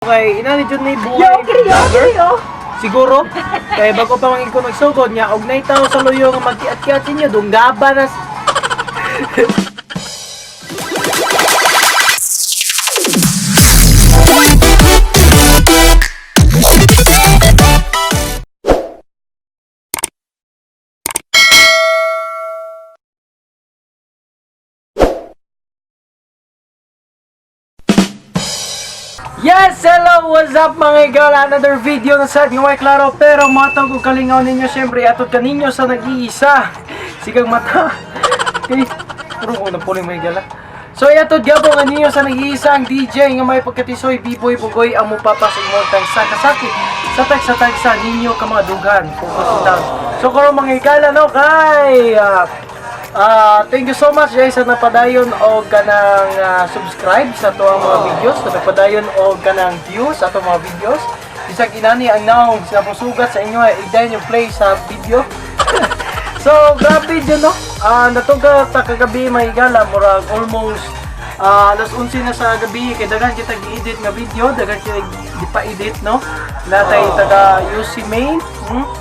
Kay inani jud ni buhay Yo, kiri, yo, vlogger. kiri, yo. Siguro kay bago pa man ko nagsugod niya og nay tawo sa luyo nga magkiat-kiat inyo dunggaba na. Yes! Hello! What's up, mga igala? Another video na sa ating Way Klaro. Pero matang kong kalingaw ninyo, syempre atod kaninyo sa nag-iisa. Sigang mata. Okay. Puro ko na puli, mga igala. So atod gabo nga ninyo sa nag-iisa ang DJ nga may pagkatisoy Biboy Bugoy ang mupapasugmontang sa kasakit sa tagsa-tagsa ninyo ka mga dugan. Focus down. So karon, mga igala, no, kay thank you so much guys sa napadayon og kanang subscribe sa ato ang mga videos, sa napadayon og kanang views sa ato mga videos. Bisag inani ang naong sa sugat sa inyo ay igdayon yung play sa video. So grabe dyan, no. Natuga ta kagabi, may gala, murag almost alas 11 na sa gabi kay daghan kita gi-edit nga video, daghan kita gipa-edit, no. Natay taga UC Main,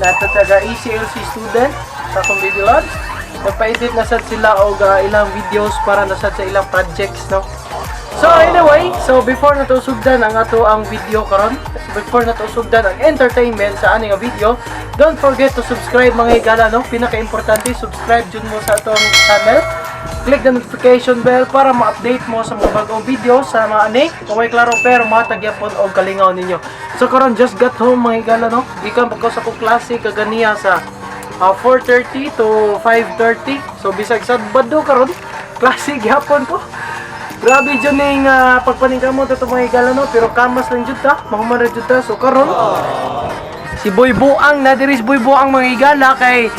Natay taga ECLC student sa akong Baby Loves. Nagpa-edit na sad sila og ilang videos para na sad sa ilang projects, no. So anyway, so before na to sugdan ang ato ang video karon, before na to sugdan ang entertainment sa ani nga video, don't forget to subscribe, mga higala, no. Pinaka-importante, subscribe jud mo sa atong channel. Click the notification bell para ma-update mo sa mga bagong video sa mga ani. Kung may klaro pero matagyapon og kalingaw ninyo. So karon just got home, mga higala, no. Gikan pa ko sa akong klase kaganiha sa 4:30 to 5:30. So bisag sa bado karon, klase gyapon ko. Grabe jud ning pagpaningkamot ato, mga higala, no, pero kamas lang jud ta, mahuman ra jud ta. So karon si Boy Buang na diri, si Boy Buang, mga higala, kay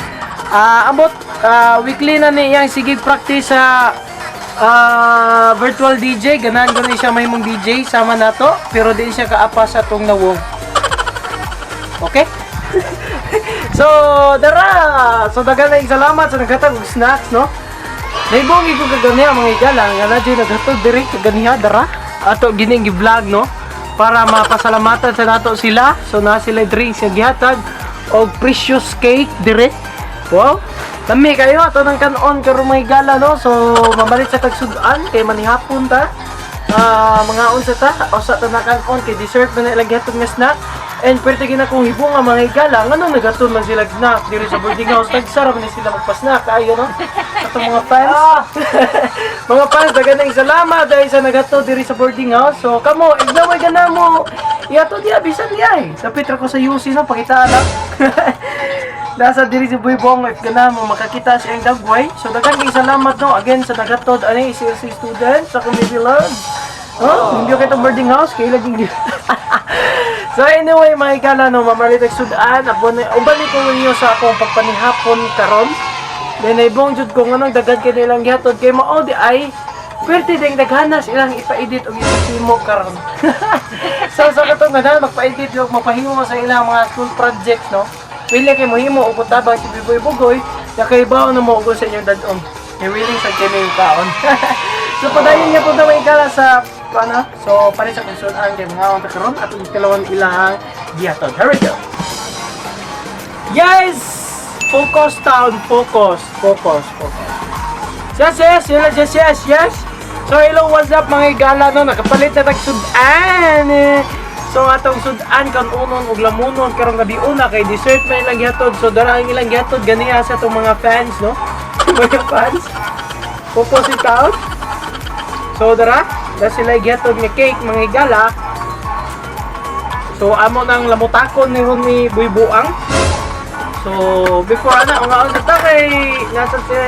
ambot weekly na ni iyang sige practice sa virtual DJ. Ganahan ko ni siya mahimong DJ sama nato, pero di siya kaapa sa atong nawong. Okay? So, dara! So, daghan na salamat sa naghatag og snacks, no? Naibongi ko kaganiha, mga higala, nga na dyan naghatod diri kaganiha, dara. Ato gining gi-vlog, no? Para mapasalamatan sa nato sila. So, na sila drinks nga gihatag og precious cake dire. Wow! Lami kayo ato ng kanon karon, mga higala, no? So, mamalit sa tagsudan kay manihapon ta. Mga unsa ta, usa ta na kanon kay dessert man na ilang gihatod nga snack. And pwerte gina kong hibong nga, mga higala, ngano nagatod man sila snack diri sa boarding house, tagsara man ni sila magpa-snack ayo, no? Atong mga fans. Mga fans, daghan ng salamat dahil sa naghatod diri sa boarding house. So kamo, ignaway gana mo. Ihatod diya bisan diya eh. Dapit ra ko sa UC, no, pakitaan lang. Nasa diri si Boy Bong if gana mo makakita sa iyang dagway. So daghan kay salamat, no, again sa nagatod ani CLC student sa Community Love. Oh, hindi kayo itong boarding house kay laging. So anyway, mga higala, no, mamalit ang sudan, abon ubalik ko ninyo sa akong pagpanihapon karon. Then naibong jud ko nganong daghan kay nilang gihatod kay mao di ay pwerte ding daghanas ilang ipa-edit og ipahimo karon. So sa katong ganahan magpa-edit og mapahimo sa ilang mga school projects, no. Pili kay mohimo og tabang si Biboy Bugoy, nakaibaw na mo og sa inyong dadong. Kay willing sa kami yung kaon. So padayon niya po daw ikala sa ano. So palit sa kung ang kay mga on karon at kalawan ilang gihatod. Here we go. Yes! Focus town, focus, focus, focus. Yes. So hello, what's up, mga higala, no? Nakapalit na tag sudan. Eh. So atong sudan kan unon ug lamunon karong gabi una kay dessert man ilang gihatod. So dara ang ilang gihatod ganiha sa atong mga fans, no? Mga fans. Focus it out. So dara, da sila gihatod nga cake, mga higala. So amo nang lamutakon ni ron ni Buy Buang. So before ana ungaon sa ta kay nasa si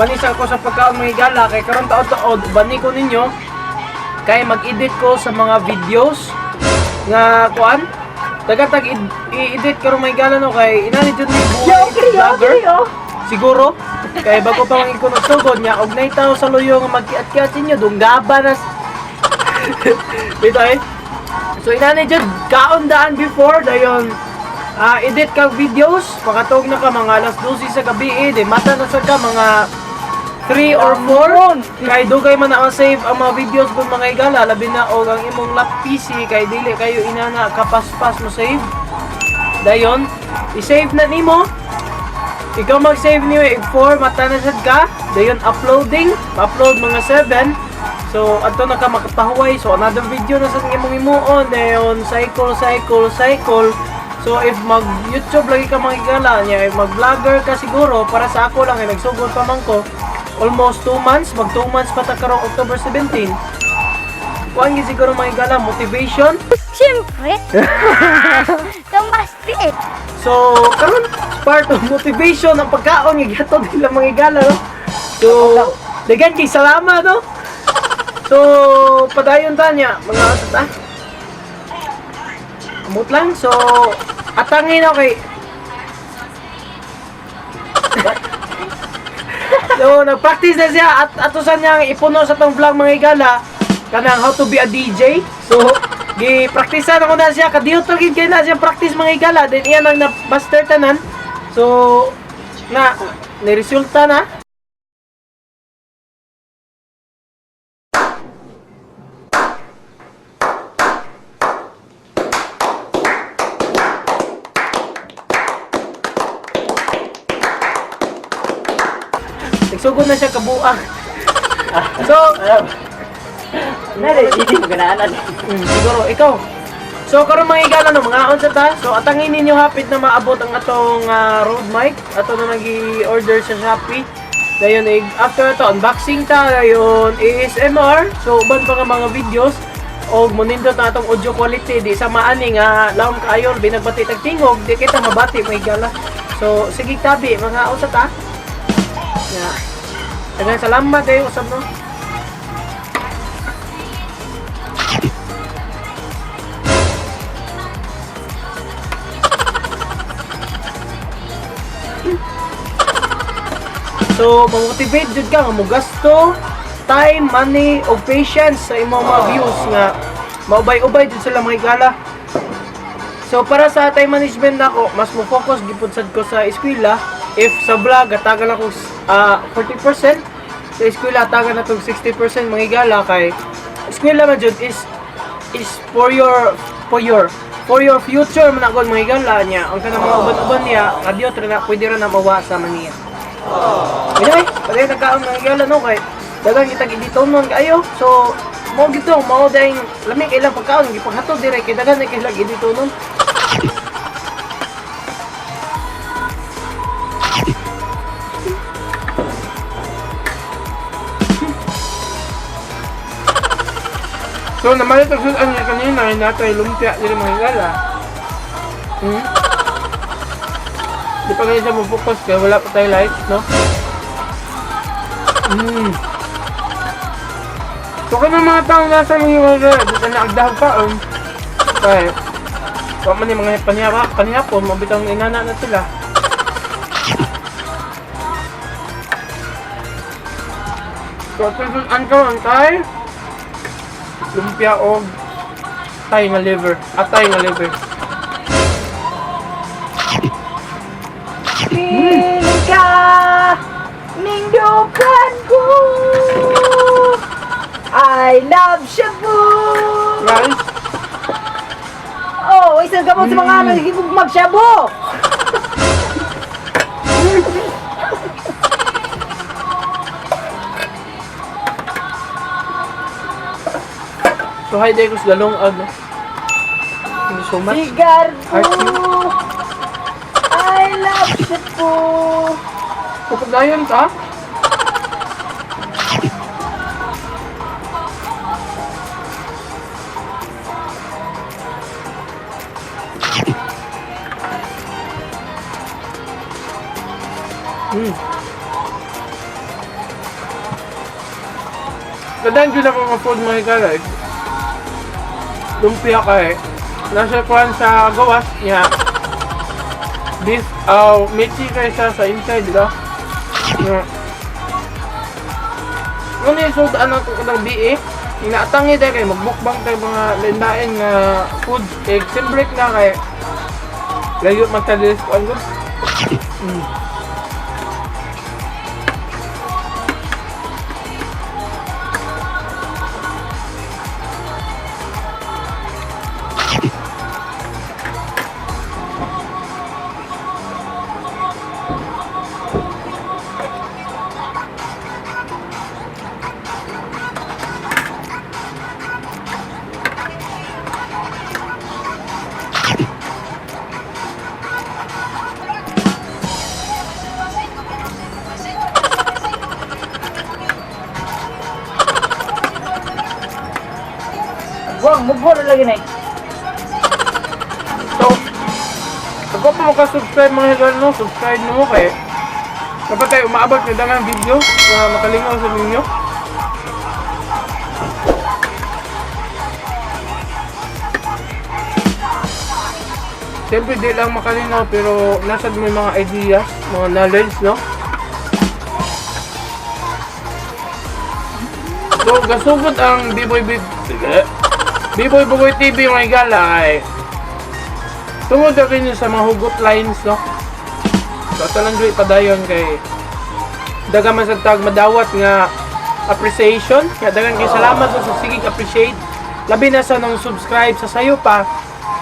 Banisa ko sa pagkaon, mga higala, kay karon taod-taod bani ko ninyo kay mag-edit ko sa mga videos nga kuan tagatag i-edit karon, mga higala, no, kay inani jud ni Yo, kiri, yo, vlogger. kiri, yo. Siguro kay bago pa man ko nagsugod niya og nay tawo sa luyo nga magkiat-kiat inyo dunggaba na. Dito eh. So inani jud kaon daan before dayon edit kag videos, makatog na ka mga alas 12 sa gabi eh, di mata na sad ka mga 3 or 4 kay dugay man na save ang mga videos kung mga higala, labi na og ang imong lap PC kay dili kayo inana kapaspas mo save. Dayon i-save na nimo, ikaw mag-save niyo if 4 mata na sad ka, dayon uploading, upload mga 7. So adto na ka makapahuway, so another video na sad imong himuon, dayon cycle, cycle, cycle. So if mag YouTube lagi ka mga higala niya, if mag vlogger ka, siguro para sa ako lang ay nagsugod pa man ko almost 2 months, mag 2 months pa ta karong October 17. Kuan gyud siguro mga higala, motivation. Siyempre. Tumasti eh. So, karon part of motivation ang pagkaon nga gihatod nila mga higala, no? So, daghan kay salamat, no? So, padayon ta niya mga ta. Amot lang. So, atangin ako kay. So, nag-practice na siya at atusan niya ang ipuno sa tong vlog mga higala kanang how to be a DJ. So, gi-practicean ako na siya. Kadiyot lagi kay na siya practice mga higala. Then iyan ang na-master tanan. So, na ni-resulta na. Nagsugod na siya kabuang. So, Nare, hindi mo ganahan. Siguro ikaw. So karon mga higala no, mga unsa ta. So atangin ninyo hapit na maabot ang atong Rode mic. Ato na nag-order sa Shopee. Dayon eh, after ato unboxing ta, dayon ASMR. So uban pa nga mga videos og monindot na atong audio quality di sa maani nga lawom kaayo binagbati tag tingog di kita mabati mga higala. So sige tabi mga unsa ta. Ya. Daghang salamat eh usab no. So, ma-motivate jud ka nga mogasto, time, money, o patience sa imong mga views nga maubay-ubay jud sila mga higala. So, para sa time management nako, mas mo focus gipud sad ko sa eskwela. If sa vlog hatagan ako 40%, sa eskwela hatagan na tog 60% mga higala kay eskwela man jud is for your future man ako mga higala niya. Ang kanang mga uban-uban niya, kadiyot ra na pwede ra na mawa sa maniya. Anyway, pwede nagkaon mga higala no kay daghang kitag editonon kaayo. So, mao gito, mao dayng lami kay ilang pagkaon gipanghatod dire kay daghan na kay ilang editonon. So, namalit ang sudan niya kanina, natay lumpia diri mga higala. Di pa ganyan siya mo-focus kaya wala pa tayo lights, no? So, kung ang mga tao nasa mga higala, di na naagdahag kaon. Kaya, wa man yung mga panihara, panihapon, mabitang inana na sila. So, ang sudan karon kay lumpia og tay nga liver, atay nga liver. Piling ka, ningdukan ko. I love shabu. Guys, Oh, isang gamot sa mga nagiging mag-shabu. So hi day ko sa galong ag no. Thank you so much. Sigarbo. I love shabu. So pagdayon ta. Kadaan jud ako nga food mga higala. Lumpia kay nasa kuan sa gawas niya. Beef, aw, meaty kay siya sa inside, di ba? Nga. Ngunit so ano ko kanang BA, inaatangi tayo kay magbukbang tayo mga lain-lain nga food. Kay siyempre na kay layo man tayo sa kuan ko. Buang, mugbo na lagi na eh. So, ako pa maka-subscribe, mga higala, no? Subscribe mo kay dapat tayo umaabot na dagang video na makalingaw sa ninyo. Siyempre, di lang makalinaw, pero nasa may mga ideas, mga knowledge, no? So, gasugod ang B-Boy Bugoy TV, mga higala, ay tungod na rin sa mga hugot lines, no? So, ato lang doon padayon kay daga man sa tag madawat nga appreciation. Kaya dagan kay salamat sa sigig appreciate. Labi na sa nang subscribe sa sayo pa.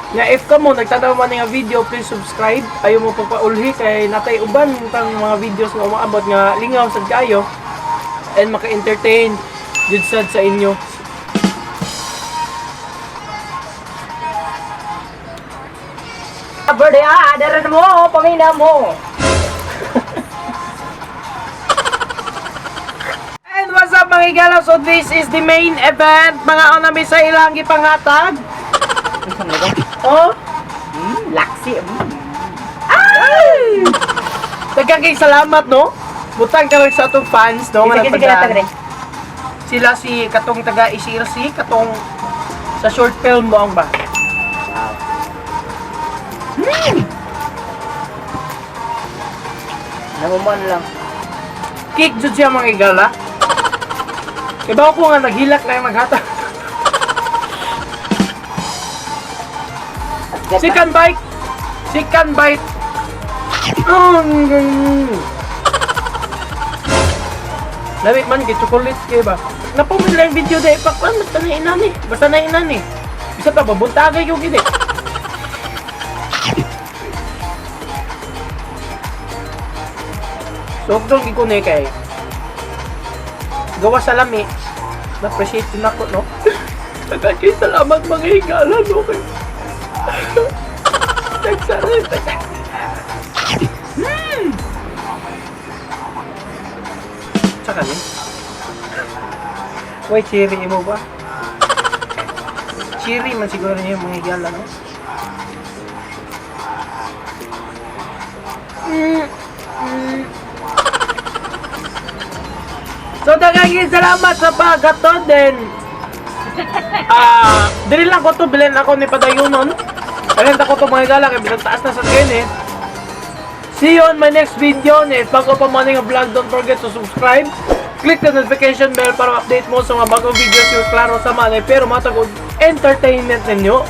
Nga if kamo nagtanaw man nga video, please subscribe. Ayaw mo pagpaulhi kay natay uban pang mga videos nga umaabot nga lingaw sad kayo and maka-entertain jud sad sa inyo. Birthday ah, daran mo, pamina mo. And what's up, mga higala? So this is the main event. Mga onami sa ilang gipangatag. Oh, Laksi. Ay! Daghang kay salamat, no? Butang karon sa atong fans, no? Nga Sige, sige, nagpadaan. sige. Sila si katong taga ICRC, katong sa short film mo ang ba? Namuman lang. Kick jud siya, mga higala. Iba ko nga naghilak na yung maghata. Second bite. Second bite. Lami man kay chocolate kay ba. Napumil lang yung video dahil pakwan basta na inani. Basta na inani. Bisa pa babuntagay ko gid eh. So, dong ko ni kay gawa sa lami. Na-appreciate din ako, no? Daghang salamat, mga higala, no? Kay Nagsarit. Tsaka ni? Why cherry mo ba? Cherry man siguro niya yung mga higala, no? So daghang salamat sa paghatod then dili lang ko to bilin ako ni Padayunon. Bilin ako to, mga higala, kay bilang taas na sa kene. See you on my next video. And if bago pa man ang vlog, don't forget to subscribe. Click the notification bell para update mo sa mga bagong videos yung klaro sa mga pero matag og entertainment ninyo.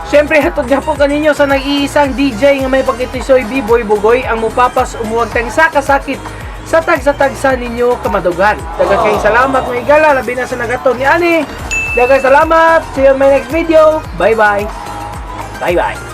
Siyempre, hatod nga po kaninyo sa nag-iisang DJ nga may pagkitisoy B-Boy Bugoy ang mupapas umuwag tang sakasakit sa tagsa-tagsa ninyo kamadugan. Daghang kayong salamat, mga higala, labi na sa nagato ni Ani. Daghang salamat. See you on my next video. Bye-bye. Bye-bye.